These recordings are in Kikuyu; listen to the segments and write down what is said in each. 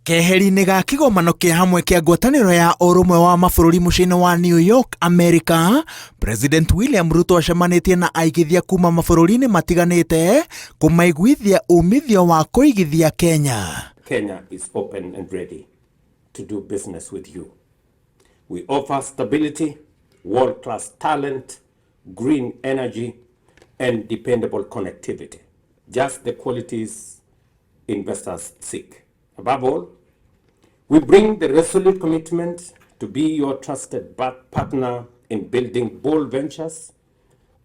Keheri-inĩ ga kĩgomano kĩa hamwe kĩa ngwatanĩro ya ũrũmwe wa mabũrũri mũciĩ-inĩ wa New York, Amerika, President William Ruto acemanĩtie na aigithia kuma mabũrũri-inĩ matiganĩte kũmaiguithia umithio wa kũigithia Kenya. Kenya is open and ready to do business with you. We offer stability, world-class talent, green energy, and dependable connectivity. Just the qualities investors seek. Above all, we bring the resolute commitment to be your trusted partner in building bold ventures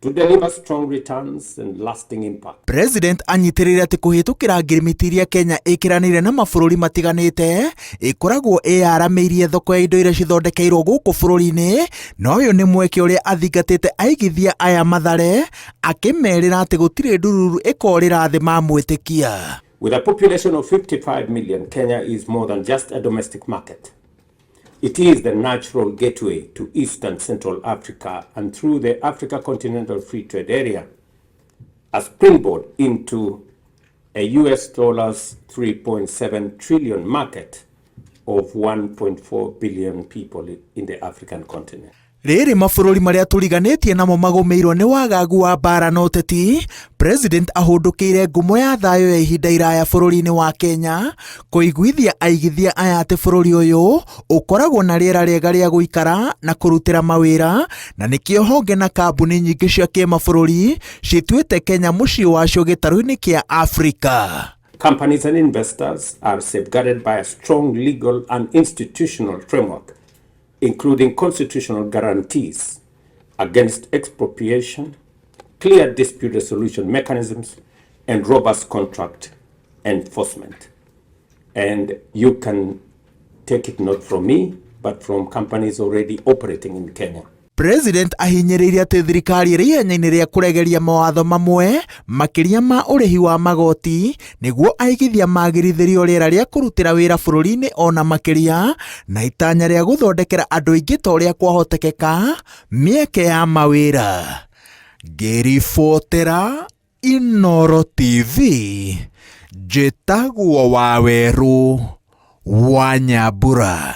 to deliver strong returns and lasting impact. President anyitĩrĩire atĩ kũhĩtũkĩra ngirimiti iria Kenya ĩkĩranĩire na mabũrũri matiganĩte ĩkoragwo ĩyaramĩirie thoko ya indo iria cithondekeirwo gũkũ bũrũri-inĩ, na ũyũ nĩ mweke ũrĩa athingatĩte aigithia aya Mathare akĩmerĩra atĩ gũtirĩ ndururu ĩkorĩra thĩ mamwĩtĩkia. With a population of 55 million, Kenya is more than just a domestic market. It is the natural gateway to East and Central Africa and through the Africa Continental Free Trade Area, a springboard into a US dollars 3.7 trillion market of 1.4 billion people in the African continent. Rĩrĩ mabũrũri marĩa tũriganĩtie namo magũmĩirwo nĩ wagagu wa mbara na ũteti, President ahũndũkĩire ngumo ya thayũ ya ihinda iraya bũrũri-inĩ wa Kenya kũiguithia aigithia aya atĩ bũrũri ũyũ ũkoragwo na rĩera rĩega rĩa gũikara na kũrutĩra mawĩra, na nĩkĩo honge na kambuni nyingĩ cia kĩmabũrũri cituĩte Kenya mũciĩ wacio gĩtarũ-inĩ kĩa Afrika. Companies and investors are safeguarded by a strong legal and institutional framework, including constitutional guarantees against expropriation, clear dispute resolution mechanisms, and robust contract enforcement. And you can take it not from me, but from companies already operating in Kenya. President ahinyĩrĩirie atĩ thirikari ĩrĩ ihenya-inĩ rĩa kũregeria mawatho mamwe makĩria ma ũrĩhi wa magoti nĩguo aigithia magĩrithĩrio rĩera rĩa kũrutĩra wĩra bũrũri-inĩ ona makĩria na itanya rĩa gũthondekera andũ aingĩ ta ũrĩa kwahotekeka mĩeke ya mawĩra. Ngĩribotera Inooro TV njĩtagwo Wawerũ wa Nyambura.